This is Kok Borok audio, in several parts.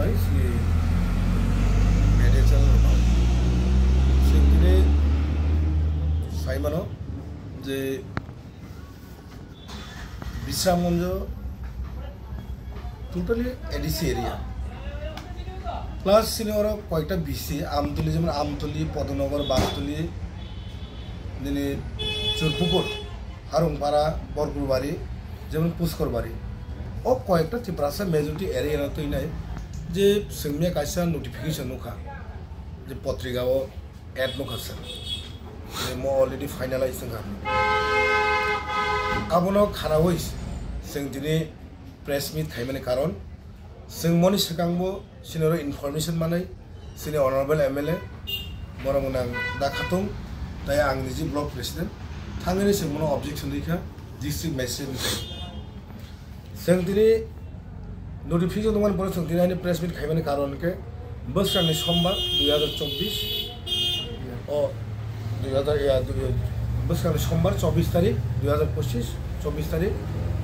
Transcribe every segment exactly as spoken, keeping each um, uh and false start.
Sini media channel rok sing tini sai mano je Bisramganj totally A D C area. Plus sini oro koyekta B C, Amtuli, jemon Amtuli, Podonogor, Bastuli, nini Churpukur, Harungpara, Borkurbari, jemon Puskorbari. O koyekta Tiprasa majority area no twi nai je sengmia kaisa notification nukha je potrika o ad nukha sir. Je mo already finalize wngkha. Abono khanawi seng tini press meet khaimani karon seng moni swkangbo sinoro information manai sini honorable M L A borok nang da khatung tai ang niji block president thangani seng mono objection rikha district magistrate ni. Chwng tini notification tongmani pore chwng tini ani press meet khaimani karon khe bwskangni sombar dui hazar chobbish o dui hazar ya dui- bwskangni sombar chobbish tarik dui hazar pochisni chobbish tarik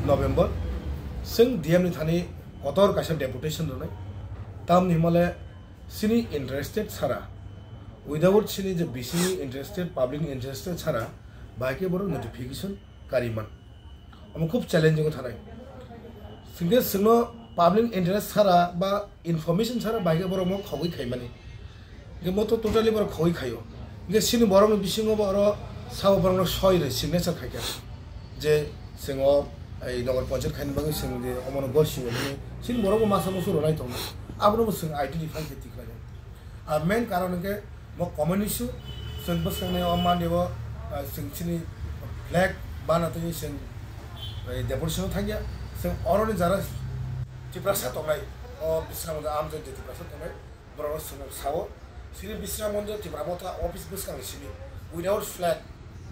November chwng D M ni thani kotor kaisa deputation rwnai tamni himale sini interested sara without sini je B C ni interested public ni interested sara bahai khe borok notification kariman. Omo khub challenging thanai. Singke singno public interest sara ba information sara bahai khe borok mo khogwi khaimani. Hingke mo to totally borok khogwi khaio. Hingke sini borokni bisingo bo oro sabo borokno soi rwi signature khaikha. Je singo ei Nagar Panchayat khaini bagwi sing je omono gosio hwnwi sini borokbo masa musu rwnai tongo. Abono bo sing identify khe tikhlai. A main karon hwnkhe mo common issue, chwng bwskangni o Monday o, ah, chwng chini flag bana twi chwng, eh, deputation o thangya. Chwng oroni jara Tiprasa tongnai, o Bisramganj amjai je Tiprasa tongnai, borok chwng sao. Chini Bisramganj Tipra Motha office bwskangni simi without flag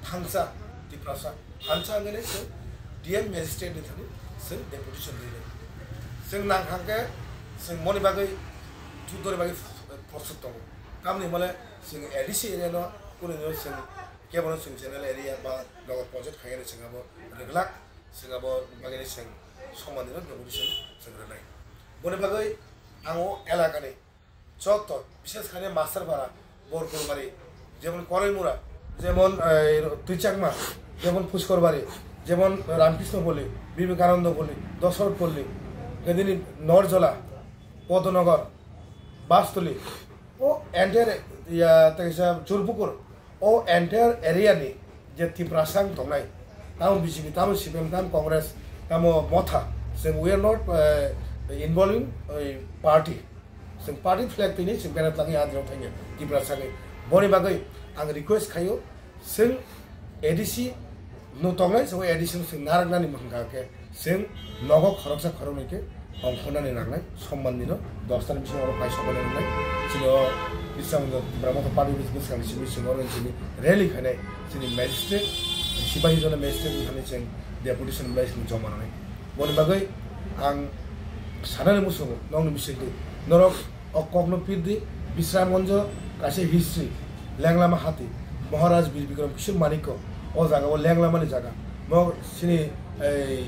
thangsa Tiprasa. Hansa hwnwi chwng D M magistrate ni thani chwng deputation rwi rw. Chwng nang hang khe chwng moni bagwi juddoni bagwi prostuk tongo. Tamni hwnmale chwng A D C area no kunu no chwng kebono chwng general area ba Nagar Panchayat khainani chwng abo rwglak, chwng abo bagwi chwng somani no deputation chwng rwnai. Boni bagwi ang o elakani Joto, bishes khaine Masterpara, Borkurbari, jemon Koraimura, jemon, eh, Twichakma, jemon Puskorbari, jemon Ramkrishnopolli, Bibekanandopolli, Dosorothpolli, gedini Norjola, Podonogar, Bastuli, o entire, ya, tei kisa Churpukur, o entire area ni je Tiprasa wng tongnai, tamo B J P, tamo C P M, tamo Congress, tamo Motha, chwng we are not, eh, involving, eh, party. Chwng party flag twini chwng bera tlangwi adrok thangya Tiprasa ni. Boni bagwi ang request khaio, chwng A D C no tongnai, chwng A D C no chwng narwknani hwnkha khe, chwng nogo khoroksa khoroknwi khe ongkhornani nangnai, somman dino dosta ni bisingo oro pai sokmani nangnai. Chini o Bisramganj Tipra Motha party office bwskangni simi chwng oro chini rally khainai, chini magistrate, sipahi jona magistrate ni thani chwng deputation belai chwng joma nangnai. Boni bagwi ang sanani muchungo nokni bisingtwi norok o kokno pirdi, Bisramganj kaisa history, Lenglama hati, Maharaj Bir Bikram Kishore Manikya o jaga o Lenglamani jaga, mo chini ei,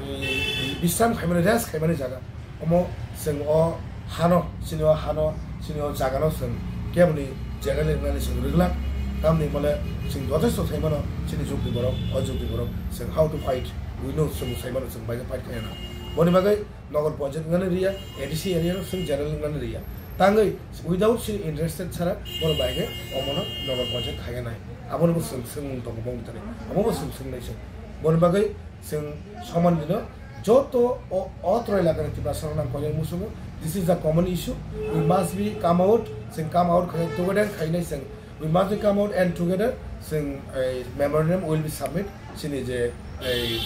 ei Bisram khaimani, rest khaimani jaga. Omo chwng o hano, chini o hano, chini o jagano chwng keboni general wngnani chwng rwglak. Tamni hwnmale chwng jotesto sai mano, chini jugni borok, o jugni borok chwng how to fight, we know chwng sai mano, chwng bai fight khaina. Boni bagwi Nagar Panchayat wngnani riya, A D C area no chwng general wngnani riya. Tangwi without chini interested sara borok bai khe omono Nagar Panchayat khaiya nai. Abono bo chwng swngmung tongo bongni thani. Omo bo chwng swngnai chwng. Boni bagwi Chwng soman dino joto o, o trai lagani Tiprasa rok nang koyang musungo. This is a common issue. We must be come out. Chwng come out khai together khainai chwng. We must be come out and together chwng ei memorandum will be submit. Chini je ei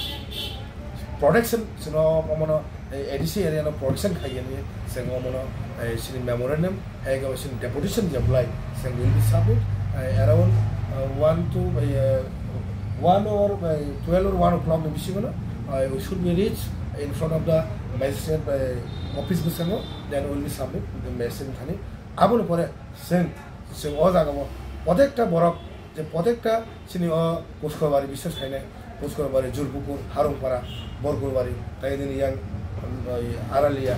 protection chwng omono ei A D C area no protection khaiyani chwng omono ei chini memorandum. Hai khe chini deputation je belai chwng will be submit, eh, around, eh, one to, eh, one or, eh, twelve or one o'clock ni bisingo no, eh, we should be reach in front of the magistrate, eh, office bwskango, then we will be submit the magistrate thani. Aboni pore chwng, chwng o jaga o protekta borok je protekta chini o Puskor Bari biswas khainai, Puskor Bari, Jurpukur, Harungpara, Borkurbari, tai nini yang, um, oi, Aralia,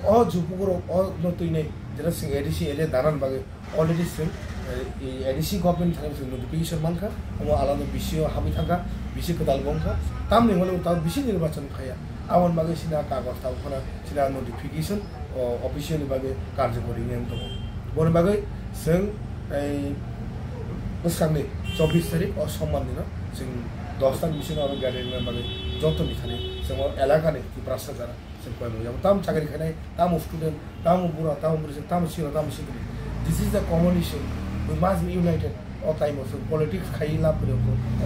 O jupukurok o no twinai jera sing A D C area danan bagwi already sing, eh, A D C government thani sing notification mankha, omo alano B C o habwi thangkha, B C kwtal bo wngkha, tamni hwnwi ta B C nirbachon phaiya. Aboni bagwi sina kagoj tabuk phano sina notification o official ni bagwi karjokori wngwi tongo. Boni bagwi sing ei bwskangni chobbish tarik o sombar nino sing dos ta bisingo aro gathering ni bagwi joto ni thani sing o elakani Tiprasa jara. Sing koi mung yabo tam chakri khainai, tamo student, tamo bura, tamo bwrwi, tamo sira, tamo sikri. This is the common issue. We must be united. O time o sing politics khai lab kri o,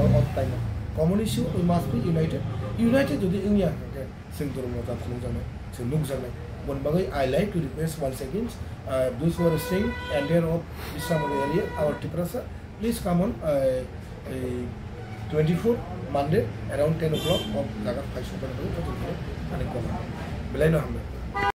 o time o. Common issue, we must be united. United jodi wngya hwnkhe sing dormo jat nukjaknai, sing nukjaknai. Boni bagwi I like to request once again, uh, those who are staying and there of Islamabad area, our Tiprasa, please come on, uh, twenty-four Monday around ten o'clock o jaga phai sokphaina bagwi joto khe ani kok belai no hambai.